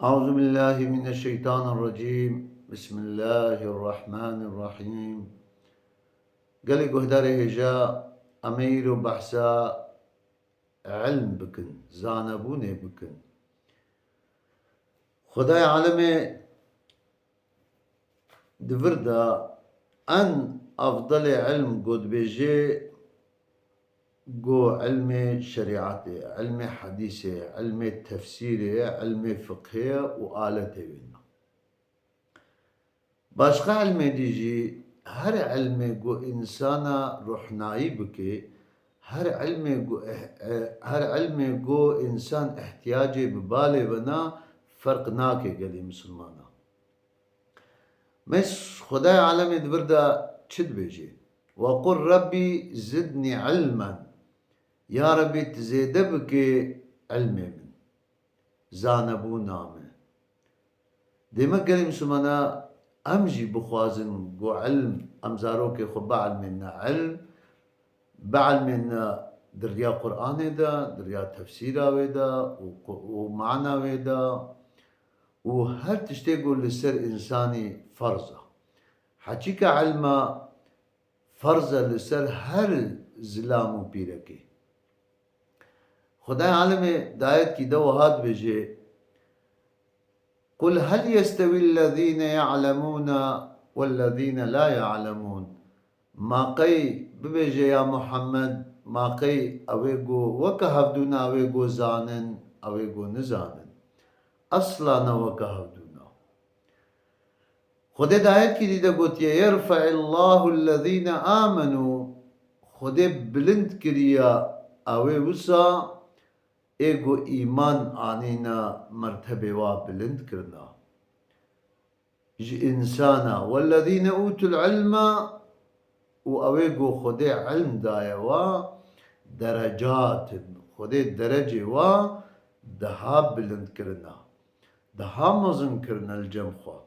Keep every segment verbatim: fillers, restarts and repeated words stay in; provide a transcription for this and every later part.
Eûzubillahimineşşeytanirrecîm. Bismillahirrahmanirrahîm. Gelê guhdarê hêja, em ê îro behsa ilm bikin, zanebûnê bikin. Xwedayê alemê di vir de en afdelê ilm ku dibêje, ku ilmê şerîetê, ilmê hedîsê, ilmê tefsîrê, ilmê fiqhê û aletê wê ne. Başqa ilmê dî jî, her ilmê ku însana ruhnayî bike, her ilmê ku eh-, eh, her ilmê ku însan ihtiyacê bi balê ve na, ferq nake gelê misilmana. Mes Xwedayê alemê di vir de çi dibêje? Ve qul Rebbî zidnî ilmen. Ya Rebbî, tu zêde bike ilmê min, zanebûna min. Dêmek gelê misilmana em jî bixwazin ku ilm, em zarokê xwe bielmêne ilm, bielmêne di riya Qur'anê de, di riya tefsîra wê de û, û mana wê de û her tiştê ku li ser însanî ferz e. Heqîqe ilma ferz e li ser her zilam û pîrekê. Xwedayê alemê di ayetkî de wiha dibêje, "Qul hel yestewî ellezîne ya'lemûne wellezîne la ya'lemûn." Ma qey bibêje ya Muhammed, ma qey ew ê ku weke hevdûna ew ê ku zanin, ew ê ku nizanin. Esla ne weke hevdûna. Xwedê di ayetkî dî de gotiye, "Yerfe'illahu ellezîne amenû." Xwedê bilind kiriya ew ê wisa ê ku îman anîne, mertebê wa bilind kirina. Ji însana, "Wellezîne ûtul ilme", û ew ê ku Xwedê ilm daye wa, derecatin, Xwedê derecê wa daha bilind kirina, daha mezin kirine li cem xwe.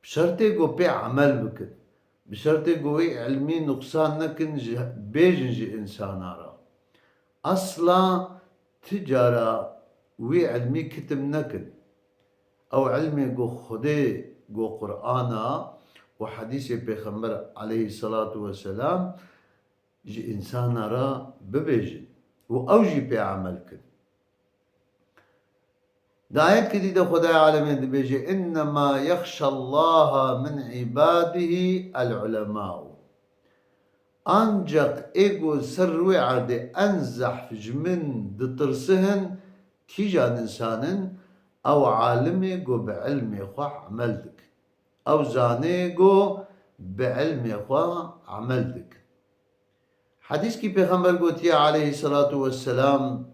Bi şertê ku pê emel bikin, bi şertê ku wê ilmî nuqsan nekin, ji, bêjin ji însana re. Esla ti cara wî ilmî kitim nekin. Ew ilmê ku Xwedê, ku Qur'ana û hedîsê Pêxember aleyhisselatu vesselam ji însana re bibêjin û ew jî pê emel kin. Di ayetkî dî de Xwedayê alemê dibêje, "Innema yexşallaha min îbadihî el ulemau." Ancaq ê ku ser rûyê erdê en zehf ji min ditirsihin, kîjan însan in? Ew alimê ku bi ilmê xwe emel dikin. Ew zanê ku bi ilmê xwe emel dikin. Hedîskî Pêxember gotiye aleyhisselatu vesselam,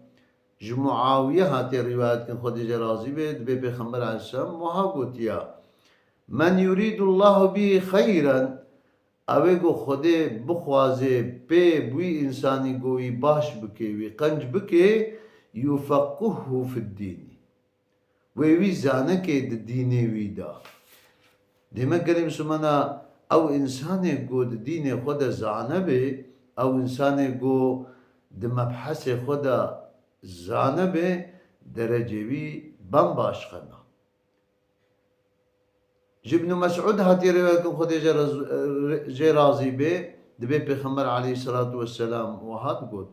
ji Muawiye hatiye rîwayet kin, Xwedê jê razî be, dibê Pêxember aleyhisselam wiha gotiya, "Men yuridullahu bihi xeyren", ew ê ku Xwedê bixwaze pê bi wî însanî ku wî baş bike, wî qenc bike, "yufeqquhhu fid dînî." Wê wî zanekê di dînê wî de. Dêmek gelê misilmana ew însanê ku di dînê xwe de zane be, ew însanê ku di mebhesê xwe de zane be, derecê wî bembaş xena. Ji Ibn Mes'ud hatiye rêwayet kin, Xwedê jê rez-, jê razî be, dibê Pêxember aleyhisselatu vesselam wiha digot,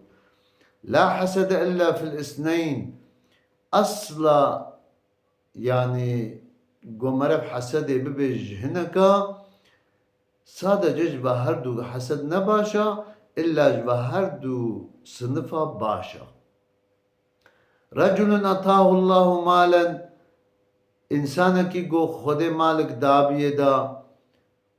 "La hesede illa fil isneyn." Esla, yanî, ku meriv hesedê bibe ji hineka, sadece ji ve her du hesed ne baş a, illa ji ve her du sinifa baş a. "Reculun atahu Allahu malen", însanekî ku Xwedê malik dabiye da,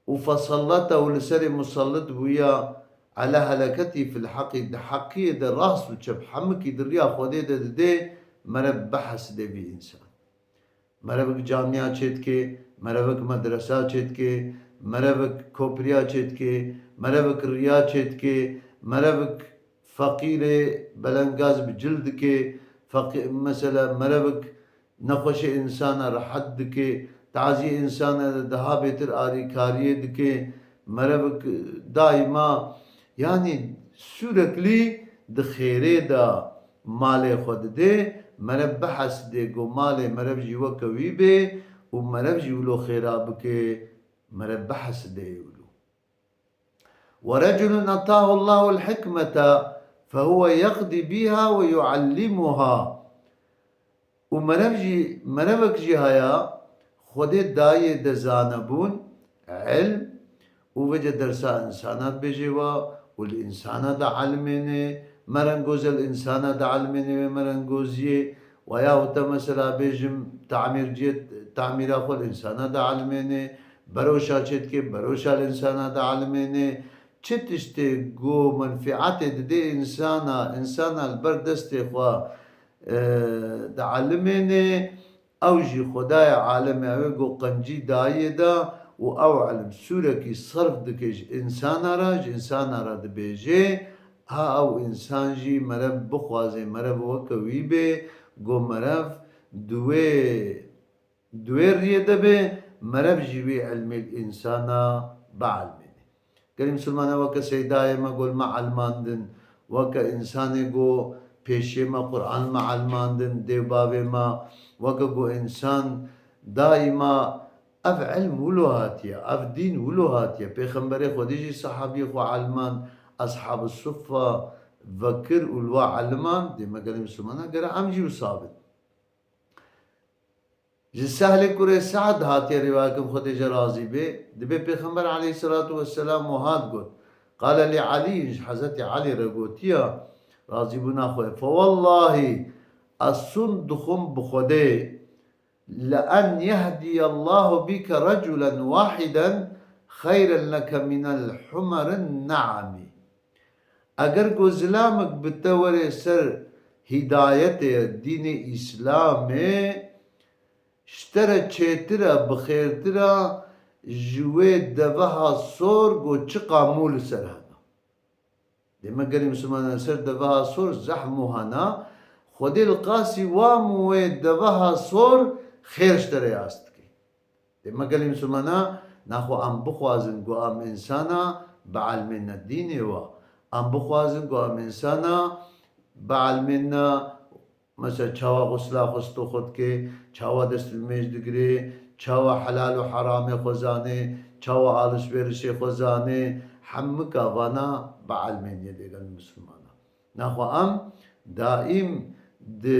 û "feselletahu", li serê musellit bûya, "ala heleketî fil heqî", di heqiyê de rast û çep hemikî di riya Xwedê de didê, meriv bihesidê vî însan. Merevik camiya çêdike, merevik medresa çêdike, merevik kopriya çêdike, merevik riya çêdike, merevik feqîrê belengaz bi cil dike, feqî-, mesela merevik nexweşê însana rehet dike, taziyê însana de daha bêtir arîkariyê dike, merevik daîma, yanî sûreklî di xêrê de malê xwe didê, merev bihesidê, go malê merev jî weke wî bê û merev jî wilo xêra bike, merev bihesidê wilo. ورجل آتاه الله الحكمة فهو يقضي بها ويعلمها. Û merev jî, merevek jî haya, Xwedê dayê de zanebûn, ilm, û vêce dersa insana dibêje wa, û li insana dielmêne, merengoz el insana dielmêne wê merengoziyê, wa yahû te mesela bêjim, tamîrciyê, tamîra xwe li insana dielmêne, beroşa çêdike, beroşa li insana dielmêne. Çi tiştê ku menfiatê didê insana, insana li ber destê xwe, e, dielmêne, ew jî Xwedayê alemê ew ê ku qencî dayê de û ew ilim sûrekî serf dike ji insana re, ji insana re dibêje, ha ew însan jî merev bixwaze, merev weke wî bê, ku merev di wê, di wê riyê de be, merev jî wî ilmê însana bielmêne. Gelî misilmana, weke seydayê me ku li me elmandin, weke însanê ku pêşiyê me Quran me elmandin, dê û bavê me, weke ku însan daîma ev ilm wilo hatiye, ev dîn wilo hatiye. Pêxemberê Xwedê jî sehabiyê xwe elmand, Ashab-ı Suffa vekir û li wa elmand, dê me gelî misilmana gere em jî wisa bin. Ji Sehlê kurê Se'd hatiye rîwayet kirin, Xwedê ji razî bê, dibê Pêxember aleyhisselatu vesselam wiha digot, Qale li Elî, ji Hezretî Elî re gotiya, razîbûna xwe, Fewellahî, ez sûnd dixwim bi Xwedê, le en yehdiyallahu bike reculen wahiden xeyren leke minel humerin ne'amî. Eger ku zilamek bi te were ser hîdayetê, dînê Îslamê, ji te re çêtir e, bi xêrtir e ji wê deveha sor ku çiqa mû li ser hene. Dê me gelî misilmanan, ser deveha sor zehf mû hene, Xwedê li qasî wa mû wê deveha sor xêr ji te re yaz dike. Dê me gelî misilmana, naxwe em bixwazin ku em însana bielmêne dînê wa. Em bixwazin ku em însana bielmêne, mesela çawa xusla xwe stû xwe dike, çawa dest li mêj digire, çawa helal û heramê xwe zane, çawa alişverişê xwe zane, hemika vana bielmêniye dê gelî misilmana. Naxwe em daîm di,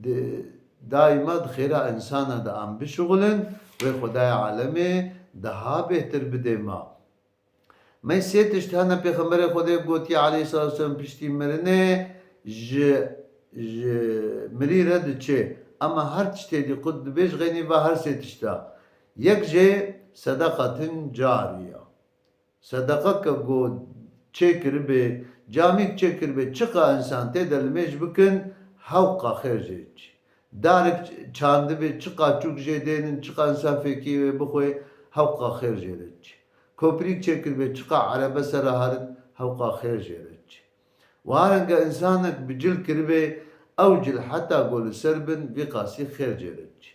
di, daîma di xêra însana de em bişuxulin, wê Xwedayê alemê daha bêhtir bidê me. Me sê tişt hene Pêxemberê Xwedê gotiye aleyhissalatu vesselam piştî mirinê ji, ji mirî re diçe. Ema her tiştê dî qut dibê ji xeynî ve her sê tişta. Yek jê sedeqetin cariye. Sedeqeke ku çêkiribê, camîk çêkiribê, çiqa însan tê de limêj bikin, hewqa xêr jê diçî. Darek çandibê, çiqa çûk jê dênin, çiqa însan fêkiyê wê bixwe, hewqa xêr jê re diçî. Koprîk çêkiribê, çiqa erebe sera harin, hewqa xêr jê re diçî. Wa renge însanek bi cil kiribê, ew cil heta ku li ser bin, vî qasî xêr jê re diçî.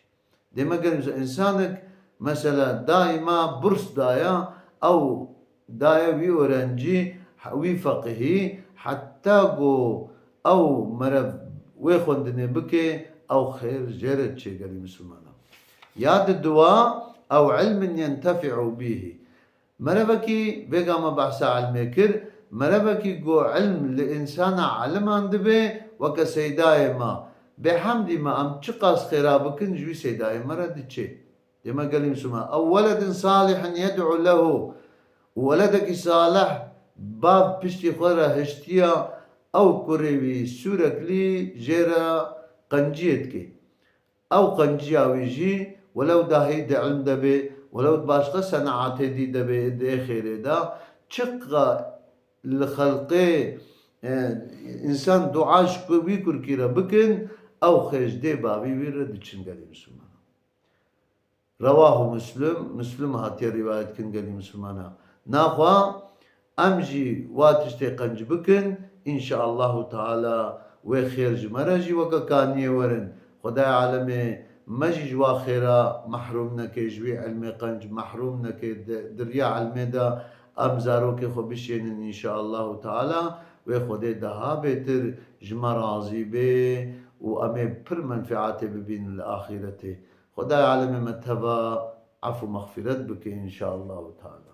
Dê me gelî însanek, mesela, daîma burs daya, ew daye wî öğrencî, he-, wî feqihî, heta ku ew merev wê xwendinê bike, ew xêr jê re diçê gelî misilmana. Ya di dua, ew ilmin yentefi'u bîhî. Merevekî, vêga me behsa ilmê kir, merevekî ku ilm li însana elimandibe, weke seydayê me, bêhemdî me em çiqas xêra bikin, ji wî seydayê me re diçe. Dê me gelî misilman. Ew weledin salihin yed'u lehu. Û weledekî salih, bav piştî xwe re hiştiya, ew kurê wî sûreklî jê re qenciyê dike. Ew qenciya wî jî, welew dahî di ilm de bê, welew di başqa senaetê dî de bê, di ê xêrê de, çiqa li xelqê, e, însan dua ji ku-, wî kurkî re bikin, ew xêr ji dê bavî wî re diçin gelî misilmana. Rewahu Muslim, Muslim hatiye rîwayet kirin gelî misilmana. Naxwe em jî wa tiştê qenc bikin, înşaallahu teala wê xêr ji me re jî weke kaniyê werin. Xwedayê alemê me jî ji wa xêra mehrûm neke, ji wî ilmê qenc mehrûm neke, di, di riya ilmê de em zarokê xwe bişênin înşaallahu teala, wê Xwedê daha bêtir ji me razî bê û em ê pir menfiatê bibînin li axîretê. Xwedayê alemê me teva ef û mexfîret bike înşaallahu teala.